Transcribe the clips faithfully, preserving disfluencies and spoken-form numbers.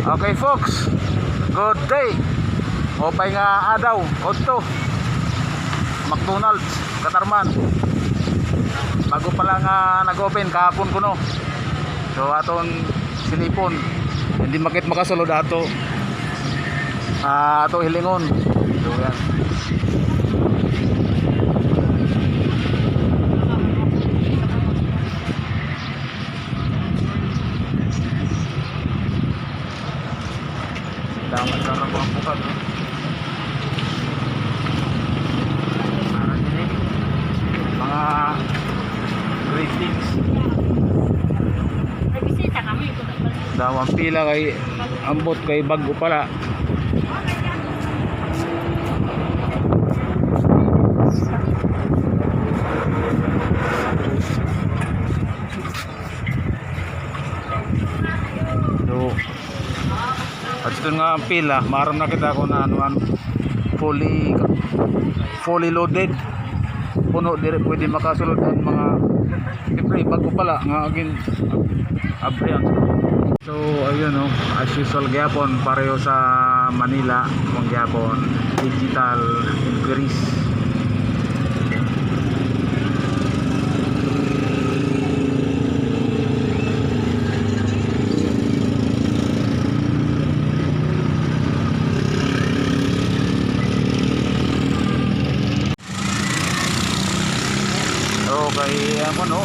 Okay, folks, good day. Maupay nga adlaw, udto McDonald's, Catarman. Bag-o pa la nga nag-open, kahapon kuno. So, aton silipon. Diri man kita makasulod, ato, ah, ato hilingon. So, yan. Damo na naman ang bukal, no? Para din eh. Mga greetings. Nagbisita kami. Damo an pila kay ambot kay bag-o pa la. So, adto nga pila, maaram na kita kon ano an fully, fully loaded. Puno, diri pwede makasulod an mga, siyempre, bag-o pa la nga gin-, abrihan. So, ayun, no, as usual gihapon, pareho sa Manila, kon gihapon, digital inquiries. Okay, ano, no?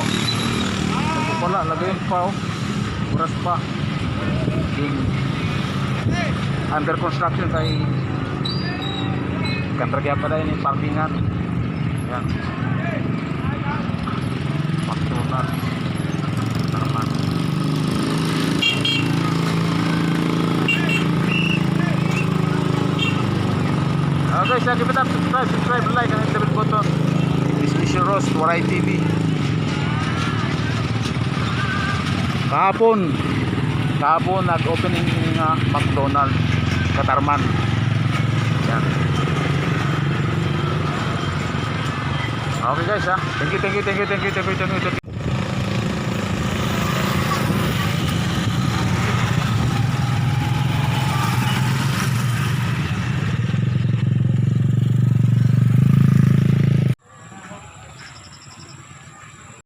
Wala, lagi pa, oh. Oras pa. Under construction kay kontra gihapon ini parkingan. Yan. McDonald's. Naman. Okay, so keep it up, subscribe, subscribe, like, and hit the bell button. This is your host, Waray T V. Kahapon, kahapon nag-opening nga McDonald's, Catarman. Yan. Okay guys, ha. Thank you, thank you, thank you, thank you, thank you, thank you, thank you.